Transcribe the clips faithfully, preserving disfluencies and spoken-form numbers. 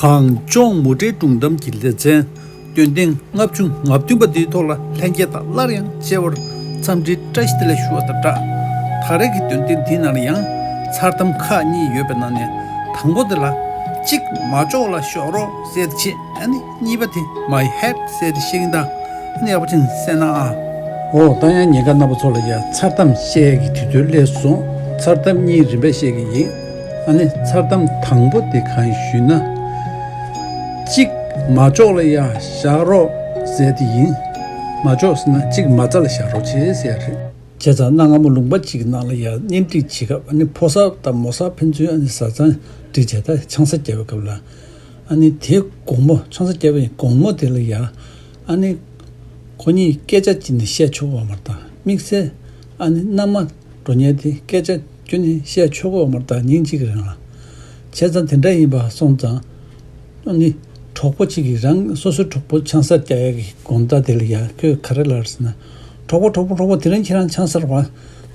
གངས་ལྗོངས་མུ་འབྲེལ་སྒྲུང་གཏམ་གྱི་ལེ་ཚན། སྟོན་ཐེངས་ལྔ་བཅུ་ང་བདུན་པ་འདིའི་ཐོག་ལ་ལྷན་རྒྱས་དང་སླར་ཡང་མཇལ་བར་འཚམས་འདྲིའི་བཀྲ་ཤིས་བདེ་ལེགས་ཞུ་བ་དང་སྦྲགས། ད་རེས་ཀྱི་སྟོན་ཐེངས་འདིའི་ནང་ལ་ཡང་མཚར་གཏམ་ཁག་གཉིས་ཡོད་པའི་ནང་ནས། དང་པོ་དེ་ལ་གཅིག་མ་ལྕོགས་ལ་ཞོག་རོགས་ཟེར་ཏེ་བྱེད། ཨ་ནི་གཉིས་པ་དེ་my head ཟེར་ཏེ་བཤད་ཀྱིན་གདའ། ཨ་ནི་ཡག་པོ་བྱས་ནས་གསན་གནང་ཨ། འོ་ད་ཡང་ཉེན་ཁ་རྣམ་པ་ཚོ་ལ་ཡང་མཚར་གཏམ་བཤད་ཀྱི་དུས་ཚོད་སླེབས་སོང་། མཚར་གཏམ་གཉིས་རིམ་པས་བཤད་ཀྱི་ཡིན། ཨ་ནི་མཚར་གཏམ་དང་པོ་དེ་གང་ཡིན་ཞུས་ན། གཅིག་མ་ལྕོགས་ལ་ཡ་བཞག་རོགས་ཟེར་དེ་ཡིན། མ་ལྕོགས་ཟེར་ན་གཅིག་མ་རྩ་ལ་བཞག་རོགས་བྱེད་ཟེར་རེད། བྱས་ཙང་གནའ་སྔ་མོ་ལུང་པ་གཅིག་གི་ནང་ལ་ཡ་གཉེན་སྒྲིག་བྱེད་སྐབས། ཨ་ནི་ཕོ་གསར་དང་མོ་གསར་ཕན་ཚུན་ཨ་ནི་བཟའ་ཚང་སྒྲིག་བྱས། ད་ཆང་ས་བརྒྱབ་པའི་སྐབས་ལ། ཨ་ནི་དེའི་དགོང་མོ། ཆང་ས་བརྒྱབ་པའི་དགོང་མོ་དེ་ལ་ཡ། ཨ་ནི་ཁོ་གཉིས་སྐད་ཆ་གཅིག་ནས་བཤད་ཆོག་གི་ཡོད་མ་རེད་ད། དམིགས་བསལ་ཨ་ནི་མནའ་མ་འགྲོ་མཁན་དེ་སྐད་ཆ་ཁྱོན་ནས་བཤད་ཆོག་གི་ཡོད་མ་རེད་ད། ཉིན་གཅིག་གི་རིང་ལ། བྱས་ཙང་དེ་འདྲ་ཡིན་པ་སོང་ཙང་། ཨ་ནི་གྲོགས་པོ་གཅིག་གིས་རང་སོ་སོའི་གྲོགས་པོ་ཆང་ས་རྒྱག་ཡ་གི་དགོང་དག་དེ་ལ་ཡ་ཁོས་ག་རེ་ལབ་ཟེར་ན། གྲོགས་པོ་གྲོགས་པོ་གྲོགས་པོ། དེ་རིང་ཁྱེད་རང་ཆང་ས་རེད་པ།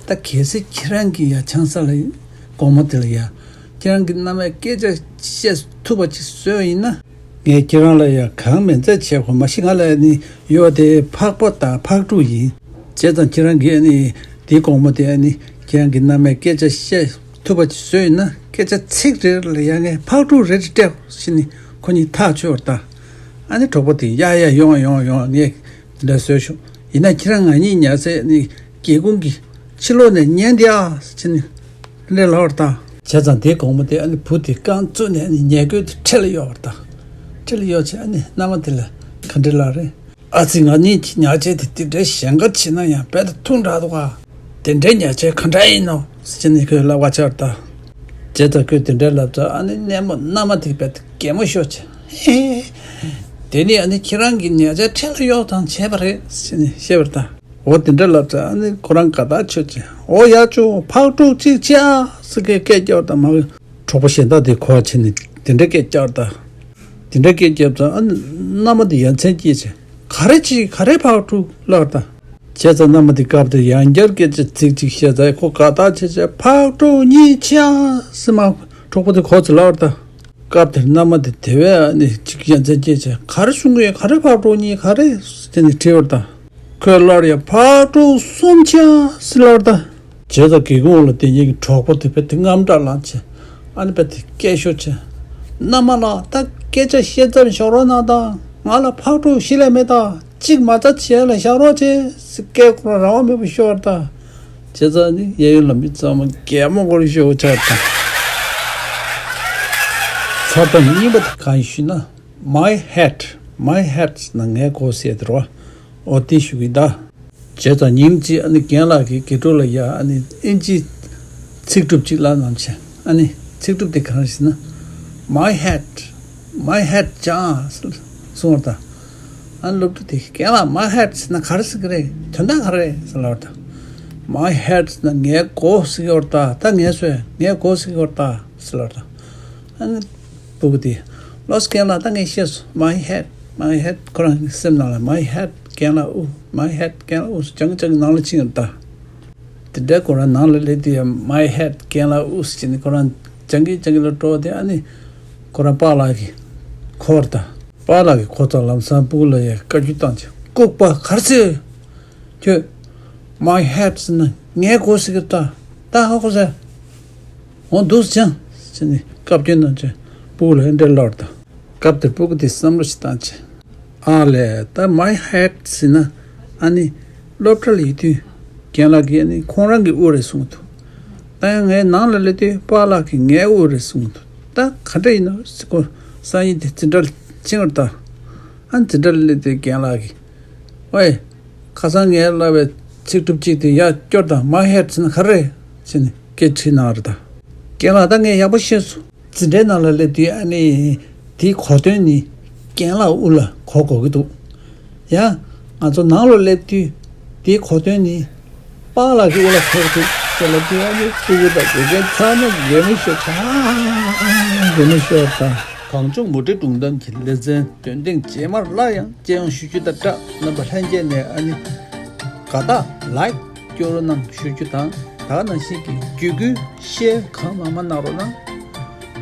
ད་གལ་སྲིད་ཁྱེད་རང་གིས་ཡ་ཆང་ས་ལ་དགོང་མོ་དེ་ལ་ཡ་ཁྱེད་རང་གི་མནའ་མས་སྐད་ཆ་བཤད་ཐུབ་པ་ཅིག་བཟོས་ཡིན་ན། ངས་ཁྱེད་རང་ལ་ཡ་གང་མིན་ཚད་བྱེད་དགོས། མ་གཞི་ང་ལ་ནི་ཡོད་དེ་ཕག་པ་དང་ཕག་ཕྲུག་ཡིན། བྱས་ཙང་ཁྱེད་རང་གིས་ཨ་ནི་དེའི་དགོང་མོ་དེ་ཨ་ནི་ཁྱེད་རང་གི་མནའ་མས་སྐད་ཆ་བཤད་ཐུབ་པ་ཅིག་བཟོས་ཡིན་ན། སྐད་ཆ་ཚིག་རེ་རེ་ལ་ཡ་ངས་ཕག་ཕྲུག་རེ་རེ་སྤྲད་ཟེར་ནས་ཁོ་གཉིས་ཐག་ཆོད་པ་རེད་ད། ཨ་ནི་གྲོགས་པོ་དེ་ཡ་ཡ་ཡོང་ཡོང་ཡོང་། ངས་འདི་འདྲ་བཟོས་ཤོག། ཡིན་ན་ཁྱེད་རང་ང་གཉིས་ཉལ་སའི་ནི་སྒེའུ་ཁུང་གི་ཕྱི་ལོགས་ནས་ཉན་དེ་ཨ་ཟེར་ནས་འདི་འདྲ་ལབ་པ་རེད་ད། བྱས་ཙང་དེའི་དགོང་མོ་དེ་ཨ་ནི་བུ་དེ་རྐང་བཙུགས་ནས་ཨ་ནི་ཉལ་གོས་དེ་ཁྲིད་ལ་གཡོགས་པ་རེད་ད། ཁྲིད་ལ་གཡོགས་བྱས། ཨ་ནི་མནའ་མ་དེ་ལ་ག་འདྲ་ལབ་རེད། ཨ་ཙི། ང་གཉིས་ཀྱི་ཉལ་ཆས་དེ་དེ་འདྲའི་ཞེན་ཁ་བྱེད་ན་ཡང་རྦད་དེ་ཐུང་དྲགས་འདུག་ག། དེ་འདྲའི་ཉལ་ཆས་ག་འདྲ་ཡིན་ནོ་ཟེར་ནས་ཁོས་ལབ་པ་ཆགས་ད། བྱས་ཙང་ཁོས་དེ་འདྲ་ལབ་ཙང་ཨ་ནི་མནའ་མ། མནའ་མ་དེ་རྦད་དེ་གད་མོ་ཤོར་བྱས། ཧེ། དེ་ནི་ཨ་ནི་ཁྱེད་རང་གི་ཉལ་ཆས་ཁྲིད་ལ་གཡོགས་དང་བྱས་པ་རེད་ཟེར་ནས་བཤད་པ་རེད་ད། འོ་དེ་འདྲ་ལབ་ཙང་ཨ་ནི་ཁོ་རང་དགའ་ཐག་ཆོད་བྱས། འོ་ཡ་ཆུང་། ཕག་ཕྲུག་གཅིག་བྱས་ཨ་ཟེར་གི་སྐད་རྒྱག་པ་དང་། མ་གྲོགས་པོ་གཞན་དག་དེ་གོ་བ་བྱས་ནས་དེ་འདྲ་སྐད་རྒྱག་པ་དང་། དེ་འདྲ་སྐད་རྒྱབ་ཙང་ཨ་ནི་མནའ་མ་དེ་ཡ་མཚན་སྐྱེས་བྱས། ག་རེ་བྱས། ག་རེ་ཕག་ཕྲུག་ལབ་པ་དང་། བྱས་ཙང་མནའ་མ་དེ་སྐབས་དེར་ཡང་བསྐྱར་སྐད་ཆ་ཚིག་གཅིག་བཤད་ཙང་ཁོ་དགའ་ཐག་ཆོད་བྱས། ཕག་ཕྲུག་གཉིས་བྱས་ཨ་ཟེར་མར་གྲོགས་པོ་དེ་གོ་ཚེ་ལབ་པ་དང་། སྐབས་དེར་མནའ་མ་དེ་དེ་བས་ཨ་ནི་ཅིག་ཡ་མཚན་སྐྱེས་བྱས། ག་རེ་གསུང་གི་ཡོད། ག་རེ་ཕག་ཕྲུག་གཉིས་ག་རེ་ཟེར་ནས་དྲིས་པ་དང་། ཁོས་སླར་ཡང་ཕག་ཕྲུག་གསུམ་བྱས་ཟེར་ལབ་པ་དང་། བྱས་ཙང་སྒེའུ་ཁུང་འོག་ལ་བསྡད་མཁན་གྱི་གྲོགས་པོ་དེ་རྦད་དེ་དངངས་སྐྲག་ལངས་བྱས། ཨ་ནི་རྦད་དེ་སྐད་ཤོར་བྱས། མནའ་མ་ལགས། ད་སྐད་ཆ་བཤད་མཚམས་བཞག་རོགས་གནང་དང་། ང་ལ་ཕག་ཕྲུག་བཞི་ལས་མེད་ད། གཅིག་མ་རྩ་བྱས་ལ་བཞག་རོགས་བྱས་ཟེར་སྐད་ཁོ་རང་རང་དབང་མེད་པར་ཤོར་བ་དང་། བྱས་ཙང་ནི་གཡས་གཡོན་ལ་མི་ཚང་མ་གད་མོ་སྒོར་ཤོར་བ་ཆགས་དང་། མཚར་གཏམ་གཉིས་པ་དེ་གང་ཡིན་ཞུས་ན། My head, my head ཟེར་ན་ངའི་མགོ་ཟེར་དེ་རེད་པ། འོ་དེ་ཞུ་གི་ཡིན་ད། བྱས་ཙང་ཉིན་གཅིག་ཨ་ནི་རྒན་ལགས་ཀྱིས་དགེ་ཕྲུག་ལ་ཡ་ཨ་ནི་ཨིན་ཇིའི་ཚིག་གྲུབ་ཅིག་བསླབ་གནང་བྱས། ཨ་ནི་ཚིག་གྲུབ་དེ་ག་རེ་ཟེར་ན། My head, my head ཅང་གསུངས་པ་དང་། ཨ་ནི་སློབ་ཕྲུག་དེས། རྒན་ལགས། My head ཟེར་ན་ག་རེ་ཟེར་གི་རེད། དོན་དག་ག་རེ་རེད་ཟེར་ལབ་པ་དང་། My head ཟེར་ན་ངའི་མགོ་ཟེར་གི་ཡོད་རེད་ད། ད་ངས་སོ་ངའི་མགོ་ཟེར་གི་ཡོད་རེད་ད་ཟེར་ལབ་པ་དང་། ཨ་ནི་སྤུ་གུ་དེས། ལགས་སོ་རྒན་ལགས། ད་ངས་ཤེས་སོང་། My head, my head ཁོ་རང་གི་སེམས་ནང་ལ། My head རྒན་ལགས་དབུ། My head རྒན་ལགས་དབུ་ཟེར་སྦྱང་སྦྱང་གི་ནང་ལ་ཕྱིན་ཡོད་ད། དེ་འདྲའི་ཁོ་རང་ནང་ལ་སླེབས་དུས་ཡང་། My head རྒན་ལགས་དབུ་ཟེར་ནས་ཁོ་རང་སྦྱང་གི་སྦྱང་གི་ལ་འགྲོ་དེ། ཨ་ནི་ཁོ་རང་པཱ་ལགས་ཀྱིས་གོ་བ་རེད་ད། པཱ་ལགས་ཀྱིས་གོ་ཙང་ལམ་སང་སྤུ་གུ་ལ་ཡང་བཀའ་བཀྱོན་བཏང་བྱས། ལྐུགས་པ། ག་རེ་ཟེར། ཁྱོད། My head ཟེར་ན་ངའི་མགོ་ཟེར་གི་ད། ད་ཧ་གོ་སོང་། འོ་འདུག་སེ་བྱས་ཟེར་ནས་བཀའ་བཀྱོན་གནང་བྱས། སྤུ་གུ་ལ་ཨེ་འདྲ་ལབ་པ་དང་། སྐབས་དེར་སྤུ་གུ་དེས་བསམ་བློ་ཞིག་བཏང་བྱས། ཨ་ལས། ད་My head ཟེར་ན་ཨ་ནི་སློབ་གྲྭ་ལ་ཡོད་དུས་རྒན་ལགས་ཀྱིས་ཨ་ནི་ཁོང་རང་གི་དབུ་རེད་གསུངས་འདུག། ད་ཡང་ངའི་ནང་ལ་སླེབས་དུས་པཱ་ལགས་ཀྱིས་ངའི་དབུ་རེད་གསུངས་འདུག། ད་ག་འདྲ་ཡིན་ནོ་ཟེར། ཁོ་སང་ཉིན་དེ་འཛིན་གྲྭ་ལ་ཕྱིན་པ་རེད་ད། ཨ་འཛིན་གྲྭ་ལ་སླེབས་དུས་རྒན་ལགས་ཀྱིས། ཝེ། ཁ་སང་ངས་ལབ་པའི་ཚིག་གྲུབ་གཅིག་དེ་ཡར་སྐྱོར་དང་། My head ཟེར་ན་ག་རེ་རེད་ཟེར་ནས་སྐད་དྲིས་གནང་བ་རེད་ད། རྒན་ལགས། ད་ངས་ཡག་པོ་ཤེས་སོང་། འཛིན་གྲྭའི་ནང་ལ་སླེབས་དུས་ཨ་ནི་དེའི་གོ་དོན་ནི་རྒན་ལགས་དབུ་ལ་གོ་དགོས་ཀྱི་འདུག། ཡང་ང་ཚོ་ནང་ལ་སླེབས་དུས་དེའི་གོ་དོན་ནི་པཱ་ལགས་ཀྱི་དབུ་ལ་གོ་དགོས་འདུག་ཟེར་ལབ་དུས། ཨ་ནི་སྤུ་གུ་དང་དགེ་རྒན་ཚང་མ་གད་མོ་ཤོར་ཚར། གད་མོ་ཤོར་ཚར། གངས་ལྗོངས་མུ་འབྲེལ་སྒྲུང་གཏམ་གྱི་ལེ་ཚན་སྟོན་ཐེངས་རྗེས་མར་སླར་ཡང་སྤྱི་ཡོངས་ཞུ་རྒྱུ་དང་སྦྲགས། རྣམ་པ་ལྷན་རྒྱས་ནས་ཨ་ནི་དགའ་རྟགས་ལའིཀ་སྐྱོར་རོགས་གནང་ཞུ་རྒྱུ་དང་། ད་ག་ནང་བཞིན་གྱི་བརྒྱུད་སྐུལ་ཤེར་གང་མང་མང་གནང་རོགས་གནང་།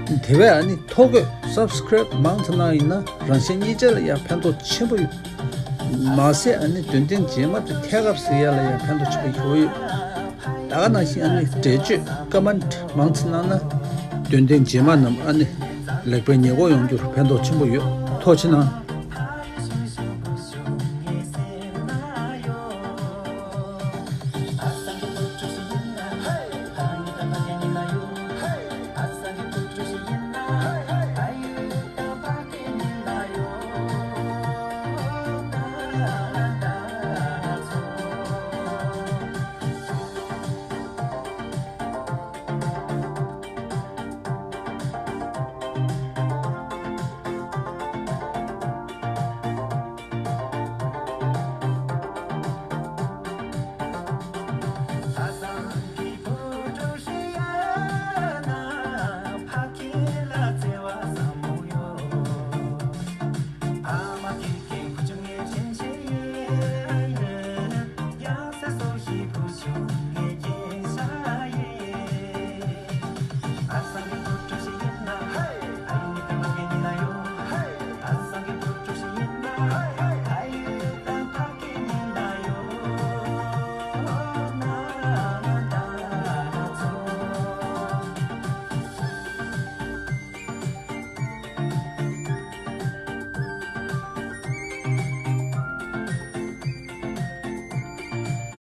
དེ་བས་ཨ་ནི་ཐོ་འགོད་སབ་སི་ཀ་རེབ་མང་ཙམ་གནང་ཡིན་ན་རང་གཞན་གཉིས་ཆ་ལ་ཡང་ཕན་ཐོགས་ཆེན་པོ་ཡོད། མ་ཟད་ཨ་ནི་འདོན་ཐེངས་རྗེས་མ་དེ་ཐད་ཀར་གཟིགས་ཡ་ལ་ཡང་ཕན་ཐོགས་ཆེན་པོ་ཡོད། ད་ག་ནང་བཞིན་ཨ་ནི་འགྲེལ་བརྗོད་ཀོ་མེན་ཊི་མང་ཙམ་གནང་ན་འདོན་ཐེངས་རྗེས་མ་རྣམས་ཨ་ནི་ལེགས་པའི་ཉེས་འགོག་ཡོང་རྒྱུར་ཕན་ཐོགས་ཆེན་པོ་ཡོད། ཐུགས་རྗེ་གནང་།